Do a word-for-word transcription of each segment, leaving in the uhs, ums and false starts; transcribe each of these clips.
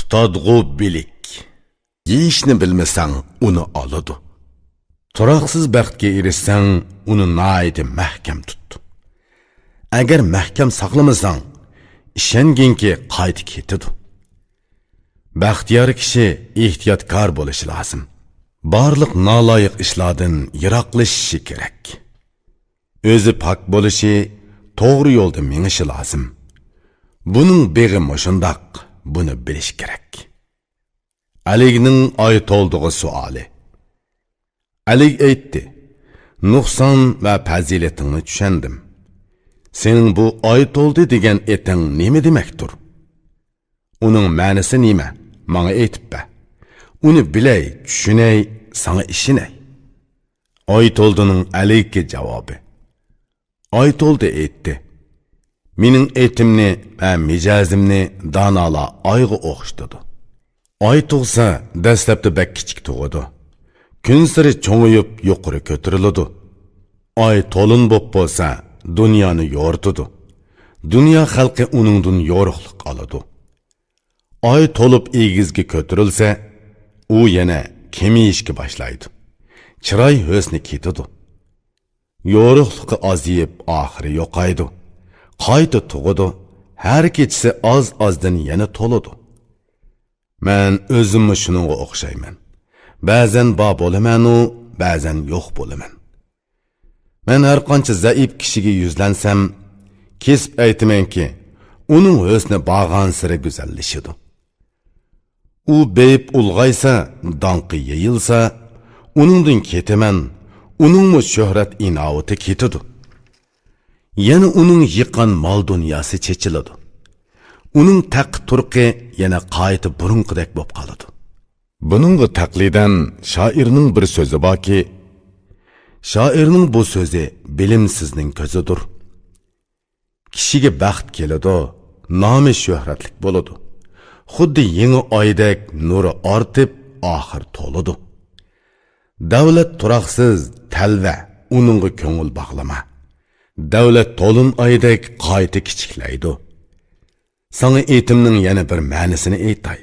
تۇتادىغۇ بىلىك. يېيىشنى بىلمىسەڭ، ئۇنى ئالىدۇ. تۇراقسىز بەختكە ئېرىشسەڭ، ئۇنى ناھايىتى مەھكەم تۇت. ئەگەر مەھكەم ساقلىمىساڭ، ئىشەنگىنكى، قايتا كېتىدۇ. بەختىيار كىشى ئېھتىياتكار بولۇشى لازىم. بارلىق نالايىق ئىشلاردىن يىراقلىشىشى كېرەك. ئۆزى پاك بولۇشى، توغرا يولدا مېڭىشى لازىم. بۇنىڭ بېغى مۇشۇنداق، بۇنى بىلىش كېرەك. ئەلىگنىڭ ئاي تولدىغۇ سوئالى. ئەلىگ ئېيتتى: «نۇقسان ۋە پەزىلىتىڭنى چۈشەندىم. سېنىڭ بۇ ئاي تولدى دېگەن ئېتىڭ نېمە دېمەكتۇر؟ ئۇنىڭ مەنىسى نېمە؟ ماڭا ئېيتىپ بەر. ئۇنى بىلەي، چۈشىنەي، ساڭا ئىشىنەي.» ئاي تولدىنىڭ ئەلىگكە جاۋابى. ئاي تولدى ئېيتتى: «مېنىڭ ئېتىمنى ۋە مىجەزىمنى دانالار ئايغا ئوخشىتىدۇ. ئاي تۇغسا، دەسلەپتە بەك كىچىك تۇغىدۇ. كۈنسېرى چوڭىيىپ، يۇقىرى كۆتۈرۈلىدۇ. ئاي تولۇن بوپ بولسا، دۇنيانى يورۇتىدۇ. دۇنيا خەلقى ئۇنىڭدىن يورۇقلۇق ئالىدۇ. ئاي تولۇپ ئېگىزگە كۆتۈرۈلسە، ئۇ يەنە كېمىيىشكە باشلايدۇ. چىراي ھۆسنى كېتىدۇ. يورۇقلۇقى ئازىيىپ، ئاخىرى يوقايدۇ. قايتا تۇغىدۇ. ھەر كېچىسى ئاز-ئازدىن يەنە تولىدۇ. مەن ئۆزۈممۇ شۇنىڭغا ئوخشايمەن. بەزەن بار بولىمەنۇ، بەزەن يوق بولىمەن. مەن ھەرقانچە زەئىپ كىشىگە يۈزلەنسەم، كېسىپ ئېيتىمەنكى، ئۇنىڭ ھۆسنى بارغانسېرى گۈزەللىشىدۇ. ئۇ بېيىپ ئۇلغايسا، داڭقى يېيىلسا، ئۇنىڭدىن كېتىمەن، ئۇنىڭمۇ شۆھرەت ئىناۋىتى كېتىدۇ. يەنە ئۇنىڭ يىغقان مال-دۇنياسى چېچىلىدۇ. ئۇنىڭ تەخت-تۇرقى يەنە قايتا بۇرۇنقىدەك بولۇپ قالىدۇ.» بۇنىڭغا تەقلىدەن شائىرنىڭ بىر سۆزى باركى، شائىرنىڭ بۇ سۆزى بىلىمسىزنىڭ كۆزىدۇر. كىشىگە بەخت كېلىدۇ، نامى شۆھرەتلىك بولىدۇ. خۇددى يېڭى ئايدەك نۇرى ئارتىپ، ئاخىر تولىدۇ. دەۋلەت تۇراقسىز، تەلۋە، ئۇنىڭغا كۆڭۈل باغلىما. دەۋلەت تولۇن ئايدەك قايتا كىچىكلەيدۇ. ساڭا ئېتىمنىڭ يەنە بىر مەنىسىنى ئېيتاي.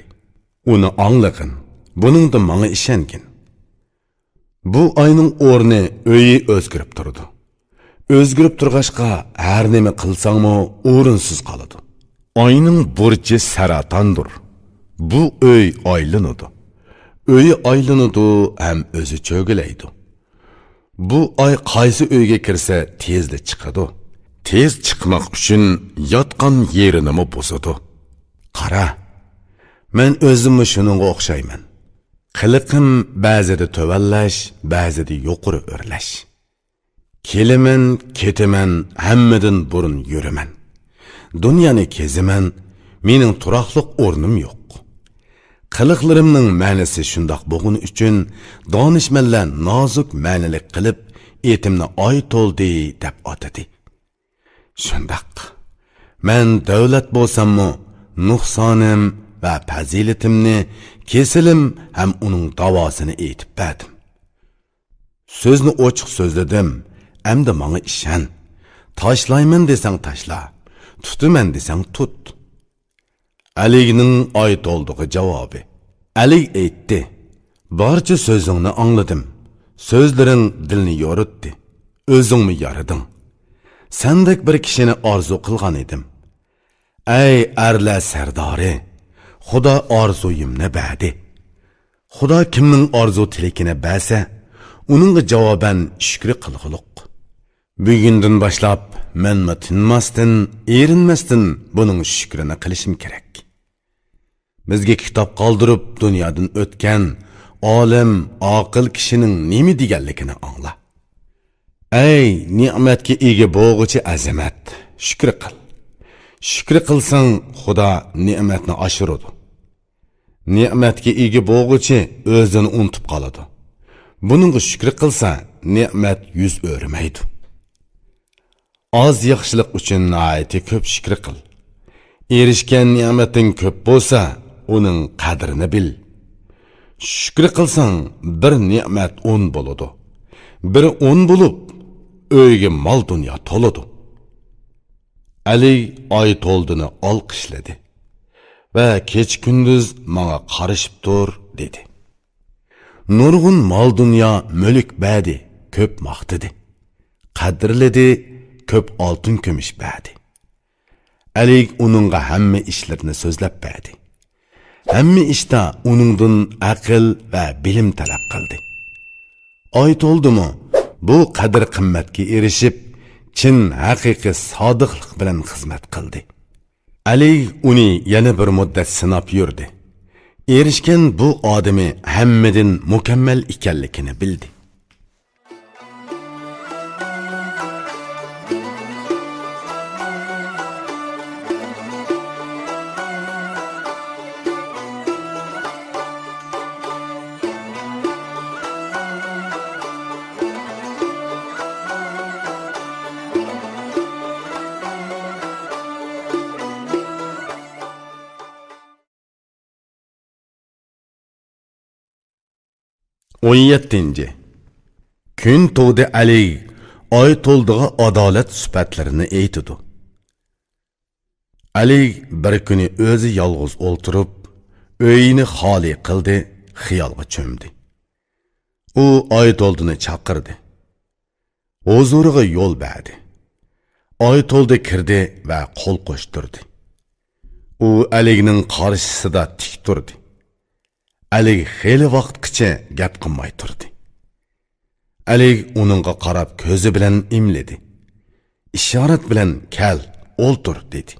ئۇنى ئاڭلىغىن، بۇنىڭدا ماڭا ئىشەنگىن. بۇ ئاينىڭ ئورنى، ئۆيى ئۆزگىرىپ تۇرىدۇ. ئۆزگىرىپ تۇرغاچقا، ھەر نېمە قىلساڭمۇ ئورۇنسىز قالىدۇ. ئاينىڭ بۇرچى سەرەتاندۇر. بۇ ئۆي ئايلىنىدۇ. ئۆيى ئايلىنىدۇ ھەم ئۆزى چۆگىلەيدۇ. بۇ ئاي قايسى ئۆيگە كىرسە تېزلا چىقىدۇ. تېز چىقماق ئۈچۈن ياتقان يېرىنىمۇ بۇزىدۇ. قارا، مەن ئۆزۈممۇ شۇنىڭغا ئوخشايمەن. قىلىقىم بەزىدە تۆۋەنلەش، بەزىدە يۇقىرى ئۆرلەش. كېلىمەن، كېتىمەن، ھەممىدىن بۇرۇن يۈرىمەن. دۇنيانى كېزىمەن، مېنىڭ تۇراقلىق ئورنۇم يوق. قىلىقلىرىمنىڭ مەنىسى شۇنداق بولغىنى ئۈچۈن، دانىشمەنلەر نازۇك مەنىلىك قىلىپ، ئېتىمنى ئاي تولدى دەپ ئاتىدى. شۇنداق، مەن دەۋلەت بولساممۇ، نۇقسانىم ۋە پەزىلىتىمنى، كېسىلىم ھەم ئۇنىڭ داۋاسىنى ئېيتىپ بەردىم. سۆزنى ئوچۇق سۆزلىدىم، ئەمدى ماڭا ئىشەن. تاشلايمەن دېسەڭ تاشلا، تۇتىمەن دېسەڭ تۇت. ئەلىگنىڭ ئاي تولدىغۇ جاۋابى. ئەلىگ ئېيتتى: «بارچە سۆزۈڭنى ئاڭلىدىم، سۆزلىرىڭ دىلنى يورۇتتى، ئۆزۈڭمۇ يارىدىڭ. سەندەك بىر كىشىنى ئارزۇ قىلغان ئىدىم. ئەي ئەرلەر سەردارى، خۇدا ئارزۇيۇمنى بەردى. خۇدا كىمنىڭ ئارزۇ تىلىكىنى بەرسە، ئۇنىڭغا جاۋابەن شۈكرى قىلغۇلۇق. بۈگۈندىن باشلاپ مەنمۇ تىنماستىن، ئېرىنمەستىن بۇنىڭ شۈكرىنى قىلىشىم كېرەك.» بىزگە كىتاب قالدۇرۇپ دۇنيادىن ئۆتكەن ئالىم، ئاقىل كىشىنىڭ نېمە دېگەنلىكىنى ئاڭلا. ئەي نېمەتكە ئىگە بولغۇچى ئەزىمەت، شۈكرى قىل. شۈكرى قىلساڭ، خۇدا نېمەتنى ئاشۇرىدۇ. نېمەتكە ئىگە بولغۇچى ئۆزىنى ئۇنتۇپ قالىدۇ. بۇنىڭغا شۈكرى قىلسا، نېمەت يۈز ئۆرۈمەيدۇ. ئاز ياخشىلىق ئۈچۈن ناھايىتى كۆپ شۈكرى قىل. ئېرىشكەن نېمەتىڭ كۆپ بولسا، ئۇنىڭ قەدرىنى بىل. شۈكرى قىلساڭ، بىر نېمەت ئون بولىدۇ. بىر ئون بولۇپ، ئۆيگە مال-دۇنيا تولىدۇ. ئەلى ئايتولدىنى ئالقىشلىدى. ۋە كېچە-كۈندۈز ماڭا قارىشىپ تۇر» دېدى. نۇرغۇن مال-دۇنيا، مۈلۈك بەردى، كۆپ ماختىدى. قەدىرلىدى، كۆپ ئالتۇن-كۈمۈش بەردى. ئەلىگ ئۇنىڭغا ھەممە ئىشلىرىنى سۆزلەپ بەردى. ھەممە ئىشتا ئۇنىڭدىن ئەقىل ۋە بىلىم تەلەپ قىلدى. ئايتولدىمۇ بۇ قەدىر-قىممەتكە ئېرىشىپ، چىن ھەقىقىي سادىقلىق بىلەن خىزمەت قىلدى. ئەلىگ ئۇنى يەنە بىر مۇددەت سىناپ يۈردى. ئېرىشكەن بۇ ئادىمى ھەممىدىن مۇكەممەل ئىكەنلىكىنى بىلدى. ئون يەتتىنچى. كۈن تۇغدى ئەلىگ ئايتولدىغا ئادالەت سۈپەتلىرىنى ئېيتىدۇ. ئەلىگ بىر كۈنى ئۆزى يالغۇز ئولتۇرۇپ، ئۆيىنى خالىي قىلدى، خىيالغا چۆمدى. ئۇ ئايتولدىنى چاقىردى. ھۇزۇرىغا يول بەردى. ئايتولدى كىردى ۋە قول قوشتۇردى. ئۇ ئەلىگنىڭ قارشىسىدا تىك تۇردى. ئەلىگ خېلى ۋاقىتقىچە گەپ قىلماي تۇردى. ئەلىگ ئۇنىڭغا قاراپ كۆزى بىلەن ئىملىدى. ئىشارەت بىلەن «كەل، ئولتۇر» دېدى.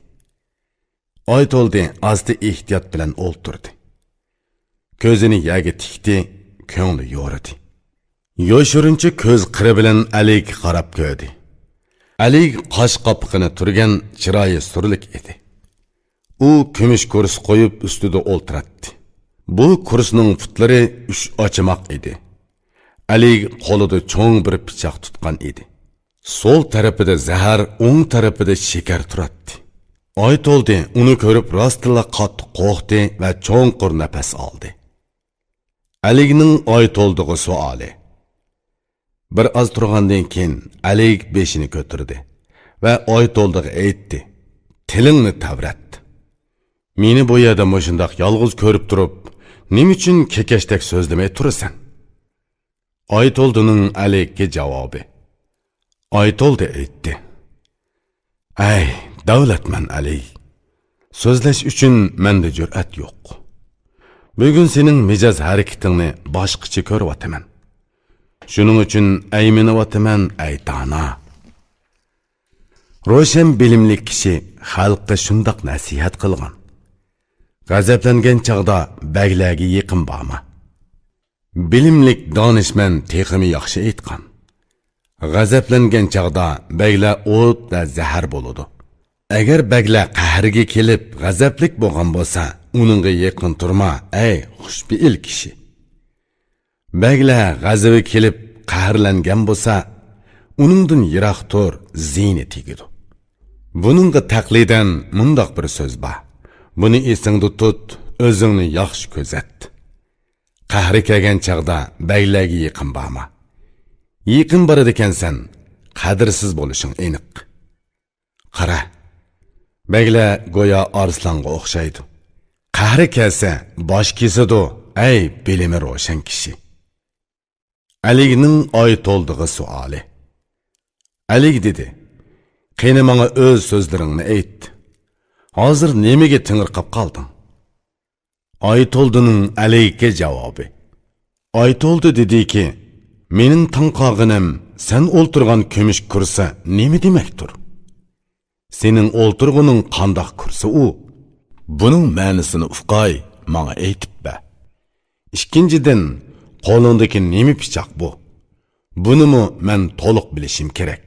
ئايتولدى ئاستا ئېھتىيات بىلەن ئولتۇردى. كۆزىنى يەرگە تىكتى، كۆڭلى يورۇدى. يوشۇرۇنچە كۆز قىرى بىلەن ئەلىگە قاراپ كۆردى. ئەلىگ قاش قاپىقىنى تۈرگەن، چىرايى سۈرلۈك ئىدى. ئۇ كۈمۈش كۇرسا قويۇپ ئۈستىدە ئولتۇراتتى. بۇ كۇرسىنىڭ پۇتلىرى ئۈچ ئاچىماق ئىدى. ئەلىگ قولىدا چوڭ بىر پىچاق تۇتقان ئىدى. سول تەرىپىدە زەھەر، ئوڭ تەرىپىدە شېكەر تۇراتتى. ئايتولدى ئۇنى كۆرۈپ راستتىنلا قاتتىق قورقتى ۋە چوڭقۇر نەپەس ئالدى. ئەلىگنىڭ ئايتولدىغا سوئالى. بىر ئاز تۇرغاندىن كېيىن ئەلىگ بېشىنى كۆتۈردى ۋە ئايتولدىغا ئېيتتى: «تىلىڭنى تەۋرەت. مېنى بۇ يەردە مۇشۇنداق يالغۇز كۆرۈپ تۇرۇپ، نېمە ئۈچۈن كېكەچتەك سۆزلىمەي تۇرىسەن؟» ئايتولدىنىڭ ئەلىگكە جاۋابى. ئايتولدى ئېيتتى: «ئەي، دەۋلەتمەن ئەلىگ! سۆزلەش ئۈچۈن مەندە جۈرئەت يوق. بۈگۈن سېنىڭ مىجەز ھەرىكىتىڭنى باشقىچە كۆرۈۋاتىمەن. شۇنىڭ ئۈچۈن ئەيمىنىۋاتىمەن، ئەي دانا!» روشەن بىلىملىك كىشى خەلققە شۇنداق نەسىھەت قىلغان: «غەزەپلەنگەن چاغدا بەگلەرگە يېقىن بارما.» بىلىملىك دانىشمەن تېخىمۇ ياخشى ئېيتقان: «غەزەپلەنگەن چاغدا بەگلەر ئوت ۋە زەھەر بولىدۇ. ئەگەر بەگلەر قەھرىگە كېلىپ غەزەپلىك بولغان بولسا، ئۇنىڭغا يېقىن تۇرما، ئەي خۇشپېئىل كىشى. بەگلەر غەزىپى كېلىپ قەھەرلەنگەن بولسا، ئۇنىڭدىن يىراق تۇر، زىيىنى تېگىدۇ. بۇنىڭغا تەقلىدەن مۇنداق بىر سۆز بار: بۇنى ئېسىڭدە تۇت، ئۆزۈڭنى ياخشى كۆزەت. قەھرى كەلگەن چاغدا بەگلەرگە يېقىن بارما. يېقىن بارىدىكەنسەن، قەدىرسىز بولۇشۇڭ ئېنىق. قارا، بەگلەر گويا ئارسلانغا ئوخشايدۇ. قەھرى كەلسە باش كېسىدۇ، ئەي بىلىمى روشەن كىشى.» ئەلىگنىڭ ئايتولدىغا سوئالى. ئەلىگ دېدى: «قېنى، ماڭا ئۆز سۆزلىرىڭنى ئېيت. ھازىر نېمىگە تېڭىرقاپ قالدىڭ؟» ئايتولدىنىڭ ئەلىگكە جاۋابى. ئايتولدى دېدىكى: «مېنىڭ تاڭ قالغىنىم، سەن ئولتۇرغان كۈمۈش كۇرسا نېمە دېمەكتۇر؟ سېنىڭ ئولتۇرغىنىڭ قانداق كۇرسا ئۇ؟ بۇنىڭ مەنىسىنى ئۇقاي، ماڭا ئېيتىپ بەر. ئىككىنچىدىن، قولۇڭدىكى نېمە پىچاق بۇ؟ بۇنىمۇ مەن تولۇق بىلىشىم كېرەك.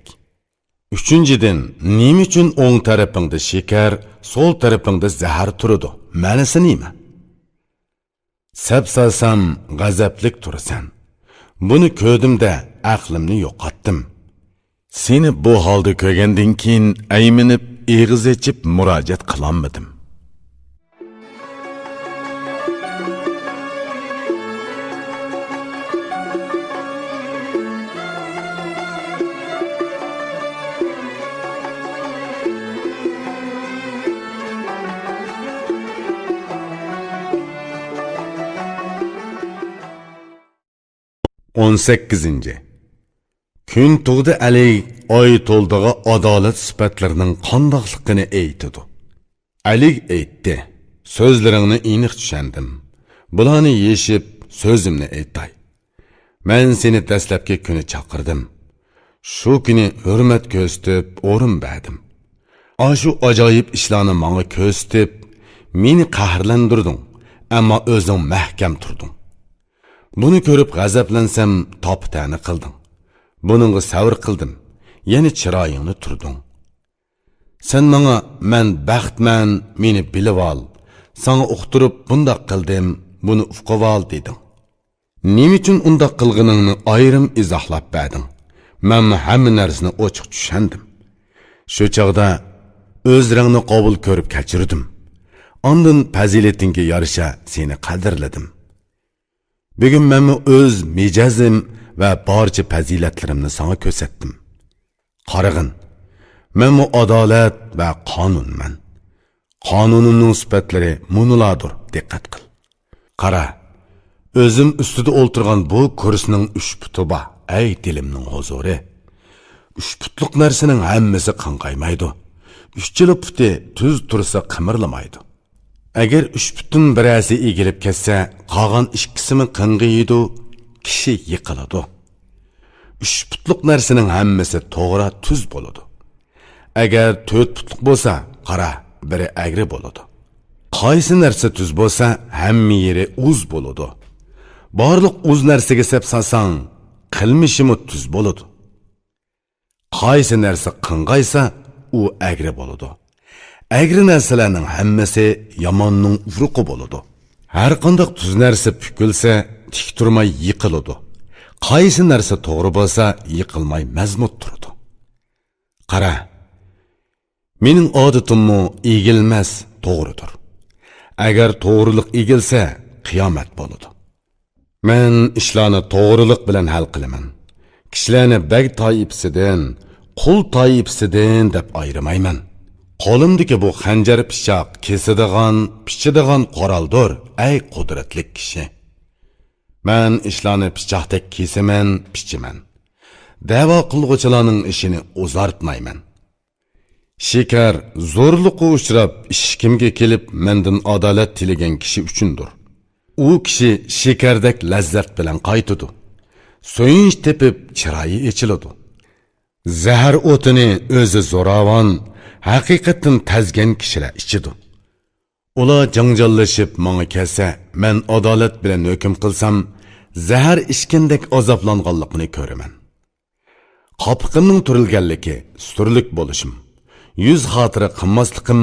ئۈچىنچىدىن، نېمە ئۈچۈن ئوڭ تەرىپىڭدە شېكەر، سول تەرىپىڭدە زەھەر تۇرىدۇ؟ مەنىسى نېمە؟ سەپسالسام غەزەپلىك تۇرىسەن. بۇنى كۆردۈم-دە، ئەقلىمنى يوقاتتىم. سېنى بۇ ھالدا كۆرگەندىن كېيىن ئەيمىنىپ، ئېغىز ئېچىپ مۇراجىئەت قىلالمىدىم.» ئون سەككىزىنچى. كۈن تۇغدى ئەلىگ ئايتولدىغا ئادالەت سۈپەتلىرىنىڭ قانداقلىقىنى ئېيتىدۇ. ئەلىگ ئېيتتى: «سۆزلىرىڭنى ئېنىق چۈشەندىم. بۇلارنى يېشىپ، سۆزۈمنى ئېيتاي. مەن سېنى دەسلەپكى كۈنى چاقىردىم. شۇ كۈنى ھۆرمەت كۆرسىتىپ، ئورۇن بەردىم. ئاشۇ ئاجايىپ ئىشلارنى ماڭا كۆرسىتىپ، مېنى قەھرلەندۈردۈڭ، ئەمما ئۆزۈڭ مەھكەم تۇردۇڭ. بۇنى كۆرۈپ غەزەپلەنسەم، تاپا-تەنە قىلدىڭ. بۇنىڭغا سەۋر قىلدىم، يەنە چىرايىڭنى تۈردۈڭ. سەن ماڭا، 'مەن بەختمەن، مېنى بىلىۋال، ساڭا ئۇقتۇرۇپ بۇنداق قىلدىم، بۇنى ئۇقۇۋال' دېدىڭ. نېمە ئۈچۈن ئۇنداق قىلغىنىڭنى ئايرىم ئىزاھلاپ بەردىڭ. مەنمۇ ھەممە نەرسىنى ئوچۇق چۈشەندىم. شۇ چاغدا ئۆزرەڭنى قوبۇل كۆرۈپ كەچۈردۈم. ئاندىن پەزىلىتىڭگە يارىشا سېنى قەدىرلىدىم. بۈگۈن مەنمۇ ئۆز مىجەزىم ۋە بارچە پەزىلەتلىرىمنى ساڭا كۆرسەتتىم. قارىغىن، مەنمۇ ئادالەت ۋە قانۇنمەن. قانۇنۇمنىڭ سۈپەتلىرى مۇنۇلاردۇر، دىققەت قىل. قارا، ئۆزۈم ئۈستىدە ئولتۇرغان بۇ كۇرسىنىڭ ئۈچ پۇتى بار، ئەي دىلىمنىڭ ھۇزۇرى. ئۈچ پۇتلۇق نەرسىنىڭ ھەممىسى قاڭقايمايدۇ. ئۈچىلا پۇتى تۈز تۇرسا قىمىرلىمايدۇ. ئەگەر ئۈچ پۇتتىن بىرەرسى ئېگىلىپ كەتسە، قالغان ئىككىسىمۇ قىڭغىيىدۇ، كىشى يىقىلىدۇ. ئۈچ پۇتلۇق نەرسىنىڭ ھەممىسى توغرا، تۈز بولىدۇ. ئەگەر تۆت پۇتلۇق بولسا، قارا، بىرى ئەگرى بولىدۇ. قايسى نەرسە تۈز بولسا، ھەممە يېرى ئۇز بولىدۇ. بارلىق ئۇز نەرسىگە سەپ سالساڭ، قىلمىشىمۇ تۈز بولىدۇ. قايسى نەرسە قىڭغايسا، ئۇ ئەگرى بولىدۇ. ئەگرى نەرسىلەرنىڭ ھەممىسى ياماننىڭ ئۇرۇقى بولىدۇ. ھەرقانداق تۈز نەرسە پۈكۈلسە، تىك تۇرماي يىقىلىدۇ. قايسى نەرسە توغرا بولسا، يىقىلماي مەزمۇت تۇرىدۇ. قارا، مېنىڭ ئادىتىممۇ ئېگىلمەس، توغرىدۇر. ئەگەر توغرىلىق ئېگىلسە، قىيامەت بولىدۇ. مەن ئىشلارنى توغرىلىق بىلەن ھەل قىلىمەن. كىشىلەرنى بەگ تائىپىسىدىن، قۇل تائىپىسىدىن دەپ ئايرىمايمەن. قولۇمدىكى بۇ خەنجەر پىچاق كېسىدىغان، پىچىدىغان قورالدۇر، ئەي قۇدرەتلىك كىشى. مەن ئىشلارنى پىچاقتەك كېسىمەن، پىچىمەن. دەۋا قىلغۇچىلارنىڭ ئىشىنى ئۇزارتمايمەن. شېكەر زورلۇققا ئۇچراپ، ئىشىكىمگە كېلىپ، مەندىن ئادالەت تىلىگەن كىشى ئۈچۈندۇر. ئۇ كىشى شېكەردەك لەززەت بىلەن قايتىدۇ. سۆيۈنچ تېپىپ، چىرايى ئېچىلىدۇ. زەھەر ئوتىنى ئۆزى زوراۋان، ھەقىقەتتىن تەزگەن كىشىلەر ئىچىدۇ. ئۇلار جاڭجاللىشىپ ماڭا كەلسە، مەن ئادالەت بىلەن ھۆكۈم قىلسام، زەھەر ئىچكەندەك ئازابلانغانلىقىنى كۆرىمەن. قاپىقىمنىڭ تۈرۈلگەنلىكى، سۈرلۈك بولۇشۇم، يۈز خاتىرە قىلماسلىقىم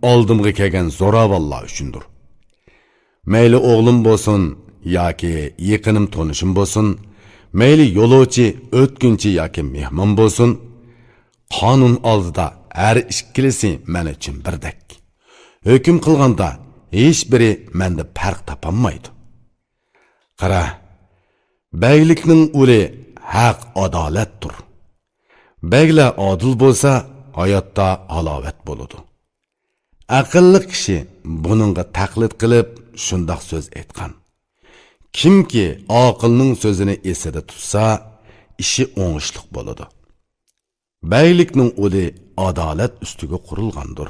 ئالدىمغا كەلگەن زوراۋانلار ئۈچۈندۇر. مەيلى ئوغلۇم بولسۇن ياكى يېقىنىم تونۇشۇم بولسۇن، مەيلى يولۇچى، ئۆتكۈنچى ياكى مېھمان بولسۇن، قانۇن ئالدىدا ھەر ئىككىلىسى مەن ئۈچۈن بىردەك. ھۆكۈم قىلغاندا ھېچبىرى مەندە پەرق تاپالمايدۇ. قارا، بەگلىكنىڭ ئۇلى ھەق، ئادالەتتۇر. بەگلەر ئادىل بولسا، ھاياتتا ھالاۋەت بولىدۇ. ئەقىللىق كىشى بۇنىڭغا تەقلىد قىلىپ شۇنداق سۆز ئېيتقان: «كىمكى ئاقىلنىڭ سۆزىنى ئېسىدە تۇتسا، ئىشى ئوڭۇشلۇق بولىدۇ.» بەگلىكنىڭ ئۇلى ئادالەت ئۈستىگە قۇرۇلغاندۇر.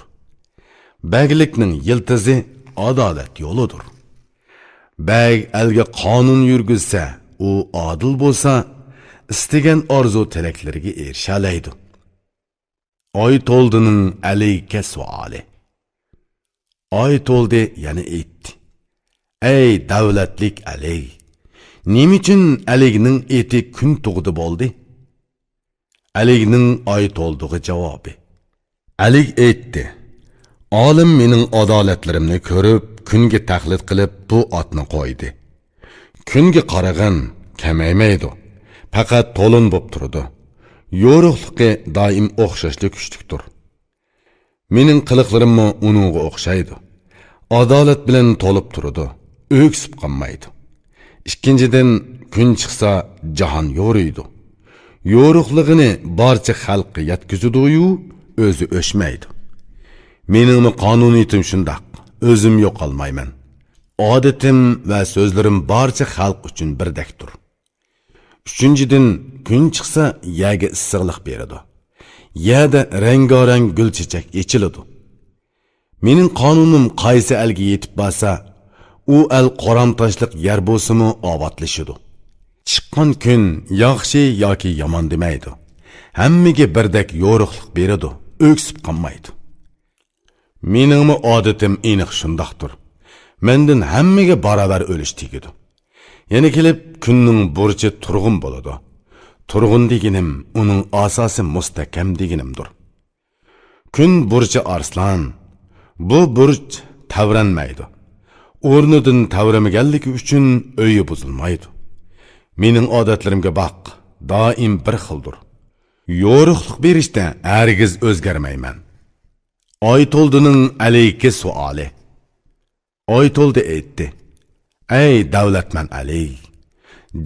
بەگلىكنىڭ يىلتىزى ئادالەت يولىدۇر. بەگ ئەلگە قانۇن يۈرگۈزسە، ئۇ ئادىل بولسا، ئىستىگەن ئارزۇ تىلەكلىرىگە ئېرىشەلەيدۇ. ئايتولدىنىڭ ئەلىگە سوئالى. ئايتولدى يەنە ئېيتتى: «ئەي دەۋلەتلىك ئەلىگ! نېمە ئۈچۈن ئەلىگنىڭ ئېتى كۈن تۇغدى بولدى؟» ئەلىگنىڭ ئايتولدىغا جاۋابى. ئەلىگ ئېيتتى: «ئالىم مېنىڭ ئادالەتلىرىمنى كۆرۈپ، كۈنگە تەقلىد قىلىپ، بۇ ئاتنى قويدى. كۈنگە قارىغىن، كېمەيمەيدۇ، پەقەت تولۇن بوپ تۇرىدۇ. يورۇقلۇقى دائىم ئوخشاشلا كۈچلۈكتۇر. مېنىڭ قىلىقلىرىممۇ ئۇنىڭغا ئوخشايدۇ. ئادالەت بىلەن تولۇپ تۇرىدۇ، ئۆكسۈپ قالمايدۇ. ئىككىنچىدىن، كۈن چىقسا، جاھان يورۇيدۇ. يورۇقلۇقىنى بارچە خەلققە يەتكۈزىدۇ-يۇ، ئۆزى ئۆچمەيدۇ. مېنىڭمۇ قانۇنىيىتىم شۇنداق، ئۆزۈم يوقالمايمەن. ئادىتىم ۋە سۆزلىرىم بارچە خەلق ئۈچۈن بىردەكتۇر. ئۈچىنچىدىن، كۈن چىقسا، يەرگە ئىسسىقلىق بېرىدۇ. يەردە رەڭگارەڭ گۈل چېچەك ئېچىلىدۇ. مېنىڭ قانۇنۇم قايسى ئەلگە يېتىپ بارسا، ئۇ ئەل قورام تاشلىق يەر بولسىمۇ ئاۋاتلىشىدۇ. چىققان كۈن ياخشى ياكى يامان دېمەيدۇ. ھەممىگە بىردەك يورۇقلۇق بېرىدۇ، ئۆكسۈپ قالمايدۇ. مېنىڭمۇ ئادىتىم ئېنىق شۇنداقتۇر. مەندىن ھەممىگە باراۋەر ئۆلۈش تېگىدۇ. يەنە كېلىپ، كۈننىڭ بۇرچى تۇرغۇن بولىدۇ. تۇرغۇن دېگىنىم ئۇنىڭ ئاساسى مۇستەھكەم دېگىنىمدۇر. كۈن بۇرچى ئارسلان. بۇ بۇرچ تەۋرەنمەيدۇ. ئورنىدىن تەۋرىمىگەنلىكى ئۈچۈن ئۆيى بۇزۇلمايدۇ. مېنىڭ ئادەتلىرىمگە باق، دائىم بىر خىلدۇر. يورۇقلۇق بېرىشتە ھەرگىز ئۆزگەرمەيمەن. ئايتولدىنىڭ ئەلىكى سوئالى. ئايتولدى ئېيتتى: «ئەي دەۋلەتمەن ئەلى،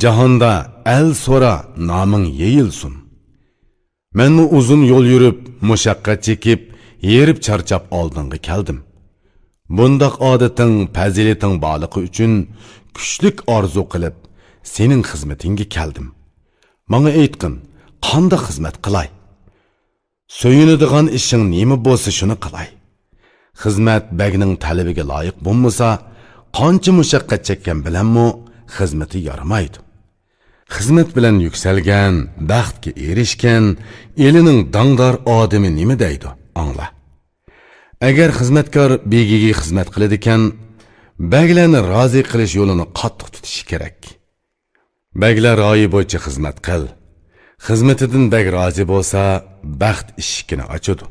جاھاندا ئەل سورا، نامىڭ يېيىلسۇن. مەنمۇ ئۇزۇن يول يۈرۈپ، مۇشەققەت چېكىپ، ھېرىپ چارچاپ ئالدىڭغا كەلدىم. بۇنداق ئادىتىڭ، پەزىلىتىڭ بارلىقى ئۈچۈن كۈچلۈك ئارزۇ قىلىپ، سېنىڭ خىزمىتىڭگە كەلدىم. ماڭا ئېيتقىن، قانداق خىزمەت قىلاي؟ سۆيۈنىدىغان ئىشىڭ نېمە بولسا، شۇنى قىلاي. خىزمەت بەگنىڭ تەلىپىگە لايىق بولمىسا، قانچە مۇشەققەت چەككەن بىلەنمۇ خىزمىتى يارىمايدۇ. خىزمەت بىلەن يۈكسەلگەن، بەختكە ئېرىشكەن، ئېلىنىڭ داڭدار ئادىمى نېمە دەيدۇ؟ ئاڭلا. ئەگەر خىزمەتكار بېگىگە خىزمەت قىلىدىكەن، بەگلەرنى رازى قىلىش يولىنى قاتتىق تۇتۇشى كېرەك. بەگلەر رايى بويىچە خىزمەت قىل. خىزمىتىدىن بەگ رازى بولسا، بەخت ئىشىكىنى ئاچىدۇ.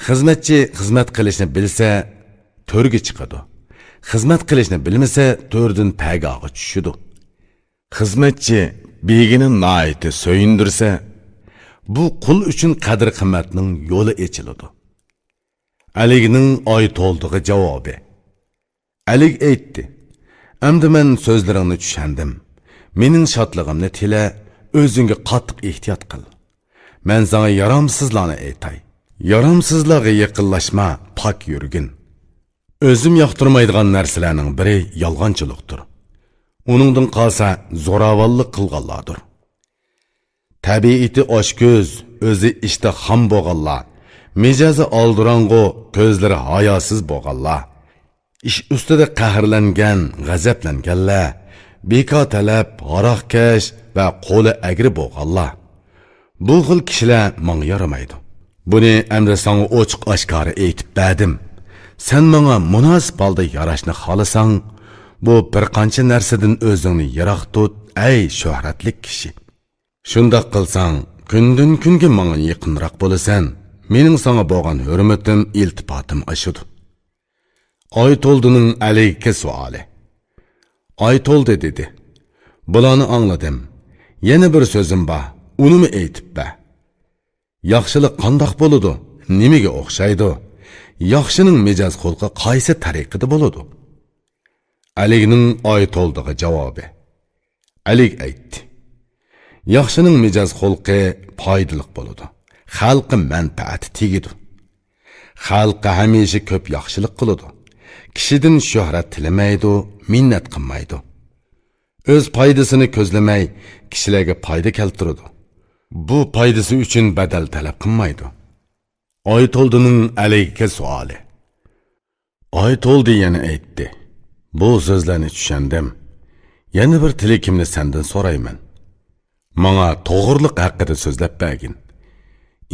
خىزمەتچى خىزمەت قىلىشنى بىلسە، تۆرگە چىقىدۇ. خىزمەت قىلىشنى بىلمىسە، تۆردىن پەگاغا چۈشىدۇ. خىزمەتچى بېگىنى ناھايىتى سۆيۈندۈرسە، بۇ قۇل ئۈچۈن قەدىر-قىممەتنىڭ يولى ئېچىلىدۇ.» ئەلىگنىڭ ئايتولدىغا جاۋابى. ئەلىگ ئېيتتى: «ئەمدى مەن سۆزلىرىڭنى چۈشەندىم. مېنىڭ شادلىقىمنى تىلە، ئۆزۈڭگە قاتتىق ئېھتىيات قىل. مەن ساڭا يارامسىزلارنى ئېيتاي. يارامسىزلارغا يېقىنلاشما، پاك يۈرگىن. ئۆزۈم ياقتۇرمايدىغان نەرسىلەرنىڭ بىرى يالغانچىلىقتۇر. ئۇنىڭدىن قالسا زوراۋانلىق قىلغانلاردۇر. تەبىئىتى ئاچكۆز، ئۆزى ئىشتىھام بولغانلار، مىجەزى ئالدىراڭغۇ، كۆزلىرى ھاياسىز بولغانلار، ئىش ئۈستىدە قەھەرلەنگەن، غەزەپلەنگەنلەر، بىكار تەلەپ، ھاراقكەش ۋە قولى ئەگرى بولغانلار. بۇ خىل كىشىلەر ماڭا يارىمايدۇ. بۇنى ئەمدى ساڭا ئوچۇق-ئاشكارا ئېيتىپ بەردىم. سەن ماڭا مۇناسىپ ھالدا ياراشنى خالىساڭ، بۇ بىر قانچە نەرسىدىن ئۆزۈڭنى يىراق تۇت، ئەي شۆھرەتلىك كىشى. شۇنداق قىلساڭ، كۈندىن-كۈنگە ماڭا يېقىنراق بولىسەن. مېنىڭ ساڭا بولغان ھۆرمىتىم، ئىلتىپاتىم ئاشىدۇ.» ئايتولدىنىڭ ئەلىگكى سوئالى. ئايتولدى دېدى: «بۇلارنى ئاڭلىدىم. يەنە بىر سۆزۈم بار، ئۇنىمۇ ئېيتىپ بەر. ياخشىلىق قانداق بولىدۇ؟ نېمىگە ئوخشايدۇ؟ ياخشىنىڭ مىجەز-خۇلقى قايسى تەرىقىدە بولىدۇ؟» ئەلىگنىڭ ئايتولدىغا جاۋابى. ئەلىگ ئېيتتى: «ياخشىنىڭ مىجەز-خۇلقى پايدىلىق بولىدۇ، خەلققە مەنپەئەتى تېگىدۇ. خەلققە ھەمىشە كۆپ ياخشىلىق قىلىدۇ، كىشىدىن شۆھرەت تىلىمەيدۇ، مىننەت قىلمايدۇ. ئۆز پايدىسىنى كۆزلىمەي، كىشىلەرگە پايدا كەلتۈرىدۇ. بۇ پايدىسى ئۈچۈن بەدەل تەلەپ قىلمايدۇ.» ئايتولدىنىڭ ئەلىگكە سوئالى. ئايتولدى يەنە ئېيتتى: «بۇ سۆزلەرنى چۈشەندىم. يەنە بىر تىلىكىمنى سەندىن سورايمەن. ماڭا توغرىلىق ھەققىدە سۆزلەپ بەرگىن.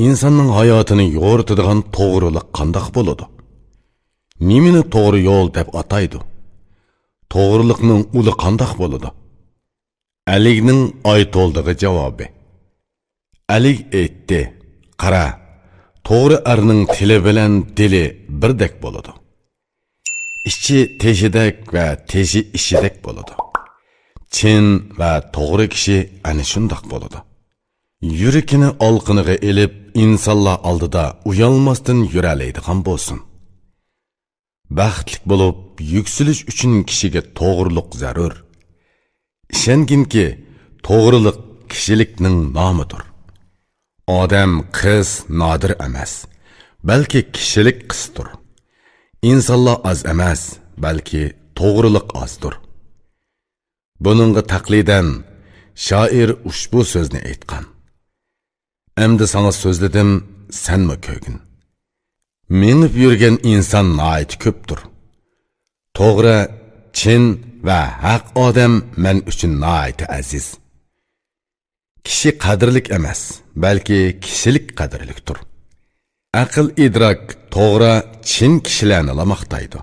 ئىنساننىڭ ھاياتىنى يورۇتىدىغان توغرىلىق قانداق بولىدۇ؟ نېمىنى توغرا يول دەپ ئاتايدۇ؟ توغرىلىقنىڭ ئۇلى قانداق بولىدۇ؟» ئەلىگنىڭ ئايتولدىغا جاۋابى. ئەلىگ ئېيتتى: «قارا، توغرا ئەرنىڭ تىلى بىلەن دىلى بىردەك بولىدۇ. ئىچى تېشىدەك ۋە تېشى ئىچىدەك بولىدۇ. چىن ۋە توغرا كىشى ئەنە شۇنداق بولىدۇ. يۈرىكىنى ئالىقىنىغا ئېلىپ، ئىنسانلار ئالدىدا ئۇيالماستىن يۈرەلەيدىغان بولسۇن.» بەختلىك بولۇپ يۈكسىلىش ئۈچۈن كىشىگە توغرىلىق زەرۇر. ئىشەنگىنكى، توغرىلىق كىشىلىكنىڭ نامىدۇر. ئادەم قىس نادىر ئەمەس، بەلكى كىشىلىك قىستۇر. ئىنسانلار ئاز ئەمەس، بەلكى توغرىلىق ئازدۇر. بۇنىڭغا تەقلىدەن، شائىر ئۇشبۇ سۆزنى ئېيتقان. ئەمدى ساڭا سۆزلىدىم، سەنمۇ كۆرگىن. مېڭىپ يۈرگەن ئىنسان ناھايىتى كۆپتۇر. توغرا، چىن ۋە ھەق ئادەم مەن ئۈچۈن ناھايىتى ئەزىز. كىشى قەدىرلىك ئەمەس، بەلكى كىشىلىك قەدىرلىكتۇر. ئەقىل ئىدراك توغرا، چىن كىشىلەرنىلا ماختايدۇ.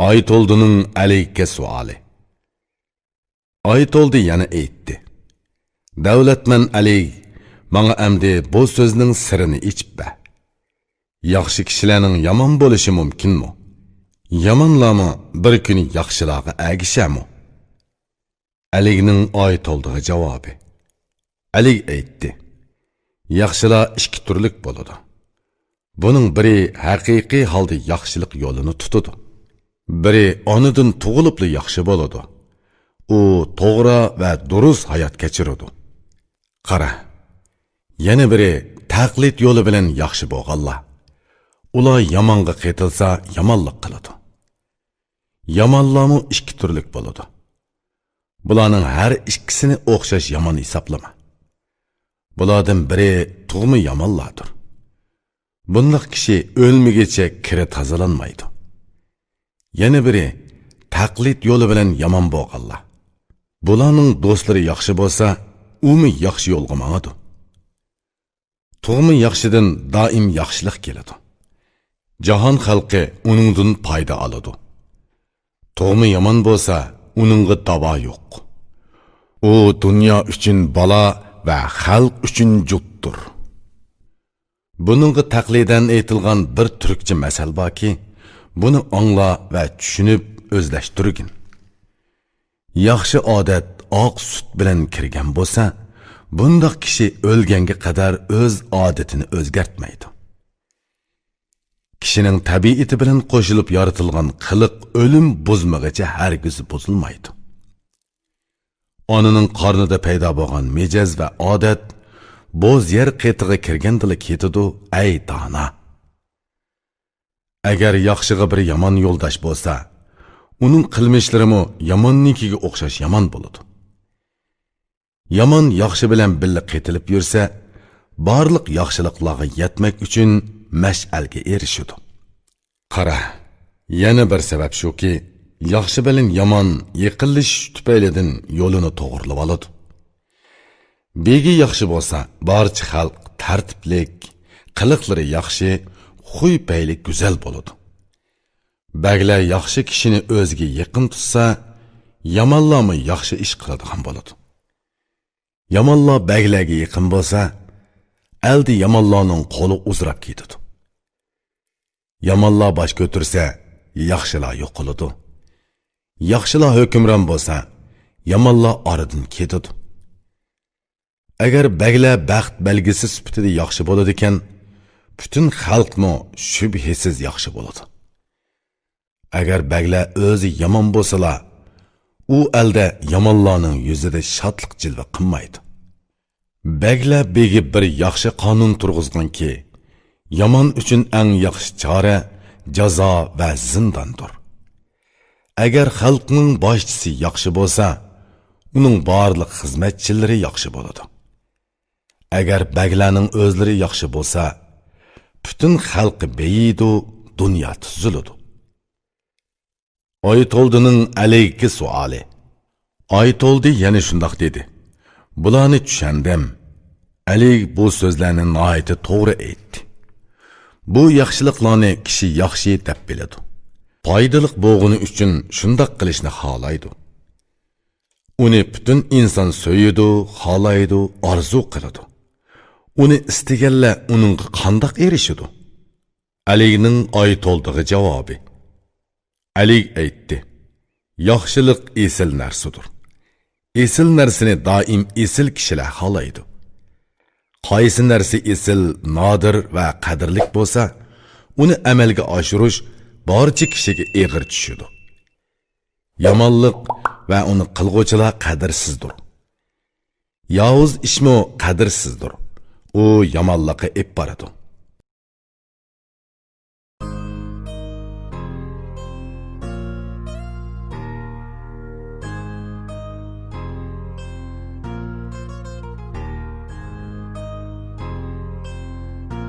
ئايتولدىنىڭ ئەلىگە سوئالى. ئايتولدى يەنە ئېيتتى: دەۋلەتمەن ئەلىگ، ماڭا ئەمدى بۇ سۆزنىڭ سىرىنى ئېچىپ بەر. ياخشى كىشىلەرنىڭ يامان بولۇشى مۇمكىنمۇ؟ يامانلارمۇ بىر كۈنى ياخشىلارغا ئەگىشەرمۇ؟ ئەلىگنىڭ ئايتولدىغا جاۋابى. ئەلىگ ئېيتتى: ياخشىلار ئىككى تۈرلۈك بولىدۇ. بۇنىڭ بىرى ھەقىقىي ھالدا ياخشىلىق يولىنى تۇتىدۇ. بىرى ئانىدىن تۇغۇلۇپلا ياخشى بولىدۇ. ئۇ توغرا ۋە دۇرۇس ھايات كەچۈرىدۇ. قارا، يەنە بىرى تەقلىد يولى بىلەن ياخشى بولغانلار. ئۇلار يامانغا قېتىلسا يامانلىق قىلىدۇ. يامانلارمۇ ئىككى تۈرلۈك بولىدۇ. بۇلارنىڭ ھەر ئىككىسىنى ئوخشاش يامان ھېسابلىما. بۇلاردىن بىرى تۇغما يامانلاردۇر. بۇنداق كىشى ئۆلمىگۈچە كىرى تازىلانمايدۇ. يەنە بىرى تەقلىد يولى بىلەن يامان بولغانلار. بۇلارنىڭ دوستلىرى ياخشى بولسا، ئۇمۇ ياخشى يولغا ماڭىدۇ. تۇغما ياخشىدىن دائىم ياخشىلىق كېلىدۇ. جاھان خەلقى ئۇنىڭدىن پايدا ئالىدۇ. تۇغما يامان بولسا، ئۇنىڭغا داۋا يوق. ئۇ دۇنيا ئۈچۈن بالا ۋە خەلق ئۈچۈن جۇتتۇر. بۇنىڭغا تەقلىدەن ئېيتىلغان بىر تۈركچە مەسەل باركى، بۇنى ئاڭلا ۋە چۈشىنىپ ئۆزلەشتۈرگىن. ياخشى ئادەت ئاق سۈت بىلەن كىرگەن بولسا، بۇنداق كىشى ئۆلگەنگە قەدەر ئۆز ئادىتىنى ئۆزگەرتمەيدۇ. كىشىنىڭ تەبىئىتى بىلەن قوشۇلۇپ يارىتىلغان قىلىق ئۆلۈم بۇزمىغىچە ھەرگىز بۇزۇلمايدۇ. ئانىنىڭ قارنىدا پەيدا بولغان مىجەز ۋە ئادەت بوز يەر قېتىغا كىرگەندىلا كېتىدۇ، ئەي دانا! ئەگەر ياخشىغا بىر يامان يولداش بولسا، ئۇنىڭ قىلمىشلىرىمۇ ياماننىڭكىگە ئوخشاش يامان بولىدۇ. يامان ياخشى بىلەن بىللە قېتىلىپ يۈرسە، بارلىق ياخشىلىقلارغا يەتمەك ئۈچۈن مەشئەلگە ئېرىشىدۇ. قارا، يەنە بىر سەۋەب شۇكى، ياخشى بىلەن يامان يېقىنلىشىش تۈپەيلىدىن يولىنى توغرىلىۋالىدۇ. بېگى ياخشى بولسا، بارچە خەلق تەرتىپلىك، قىلىقلىرى ياخشى، خۇي-پەيلى گۈزەل بولىدۇ. بەگلەر ياخشى كىشىنى ئۆزىگە يېقىن تۇتسا، يامانلارمۇ ياخشى ئىش قىلىدىغان بولىدۇ. يامانلار بەگلەرگە يېقىن بولسا، ئەلدە يامانلارنىڭ قولى ئۇزىراپ كېتىدۇ. يامانلار باش كۆتۈرسە، ياخشىلار يوقىلىدۇ. ياخشىلار ھۆكۈمران بولسا، يامانلار ئارىدىن كېتىدۇ. ئەگەر بەگلەر بەخت بەلگىسى سۈپىتىدە ياخشى بولىدىكەن، پۈتۈن خەلقمۇ شۈبھىسىز ياخشى بولىدۇ. ئەگەر بەگلەر ئۆزى يامان بولسىلا، ئۇ ئەلدە يامانلارنىڭ يۈزىدە شادلىق جىلۋە قىلمايدۇ. بەگلەر بېگى بىر ياخشى قانۇن تۇرغۇزغانكى، يامان ئۈچۈن ئەڭ ياخشى چارە جازا ۋە زىنداندۇر. ئەگەر خەلقنىڭ باشچىسى ياخشى بولسا، ئۇنىڭ بارلىق خىزمەتچىلىرى ياخشى بولىدۇ. ئەگەر بەگلەرنىڭ ئۆزلىرى ياخشى بولسا، پۈتۈن خەلقى بېيىيدۇ، دۇنيا تۈزۈلىدۇ. ئايتولدىنىڭ ئەلىگكى سوئالى. ئايتولدى يەنە شۇنداق دېدى: بۇلارنى چۈشەندىم. ئەلىگ بۇ سۆزلەرنى ناھايىتى توغرا ئېيتتى. بۇ ياخشىلىقلارنى كىشى ياخشى دەپ بىلىدۇ. پايدىلىق بولغىنى ئۈچۈن شۇنداق قىلىشنى خالايدۇ. ئۇنى پۈتۈن ئىنسان سۆيىدۇ، خالايدۇ، ئارزۇ قىلىدۇ. ئۇنى ئىستىگەنلەر ئۇنىڭغا قانداق ئېرىشىدۇ؟ ئەلىگنىڭ ئايتولدىغا جاۋابى. ئەلىگ ئېيتتى: ياخشىلىق ئېسىل نەرسىدۇر. ئېسىل نەرسىنى دائىم ئېسىل كىشىلەر خالايدۇ. قايسى نەرسە ئېسىل، نادىر ۋە قەدىرلىك بولسا، ئۇنى ئەمەلگە ئاشۇرۇش بارچە كىشىگە ئېغىر چۈشىدۇ. يامانلىق ۋە ئۇنى قىلغۇچىلار قەدىرسىزدۇر. ياۋۇز ئىشمۇ قەدىرسىزدۇر. ئۇ يامانلىققا ئېلىپ بارىدۇ.